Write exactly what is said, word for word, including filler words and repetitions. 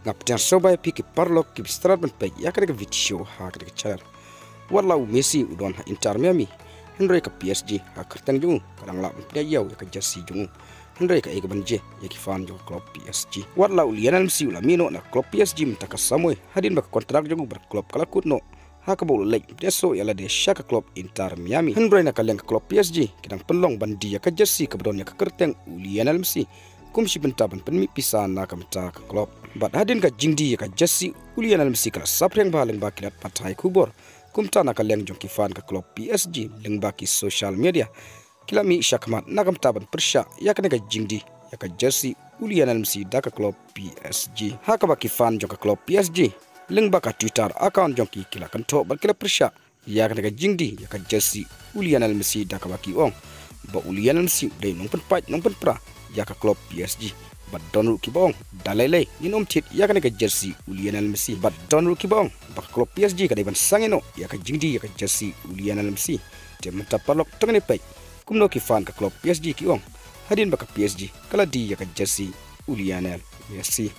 Ap tiang sobai phi ki paralok ki bistrat ban pek ïa ka dei ka video ha ka dei ka channel. Wat la u Messi u don ha Inter Miami, hynrei ka P S G ha kyrteng jong u ka dang lah ban pynïaid ïa ka jersey jong u. Hynrei ka ei ka ban je ïa ki fan jong ka club P S G. Wat la u Lionel Messi u la mih noh na club P S G mynta ka samoi hadien ba ka kontrak jong u bad ka club ka la kut noh, ha kaba u la leit bniah soh ïa lade sha ka club Inter Miami. Hynrei na ka liang ka club P S G ki dang pynlong ban die ïa ka jersey kaba don ïa ka kyrteng u Lionel Messi kum shi bynta ban pynmih pisa na ka bynta ka club. Bad hadien ka jingdie ïa ka jersey u Lionel Messi ka la saphriang bha lyngba ki lad pathai khubor, kumta na ka liang jong ki fan ka club P S G lyngba ki social media ki la mih shakhmat na ka bynta ban pyrshah ïa kane ka jingdie ïa ka jersey u Lionel Messi da ka club P S G. Ha kaba ki fan jong ka club P S G lyngba ka Twitter account jong ki ki la kynthoh bad ki la pyrshah ïa kane ka jingdie ïa ka jersey u Lionel Messi da kaba ki ong ba u Lionel Messi u dei nongpynpait nongpynpra ïa ka club P S G. Bad don ruh kiba ong da lei lei ngin ym thied ïa kane ka jersey u Lionel Messi. Bad don ruh kiba ong ba ka club P S G ka dei ban sangeh noh ïa ka jingdie ïa ka jersey u Lionel Messi. Te mynta paralok to ngin ïa peit kumno ki fan ka club P S G ki ong hadien ba ka P S G ka la die ïa ka jersey u Lionel Messi.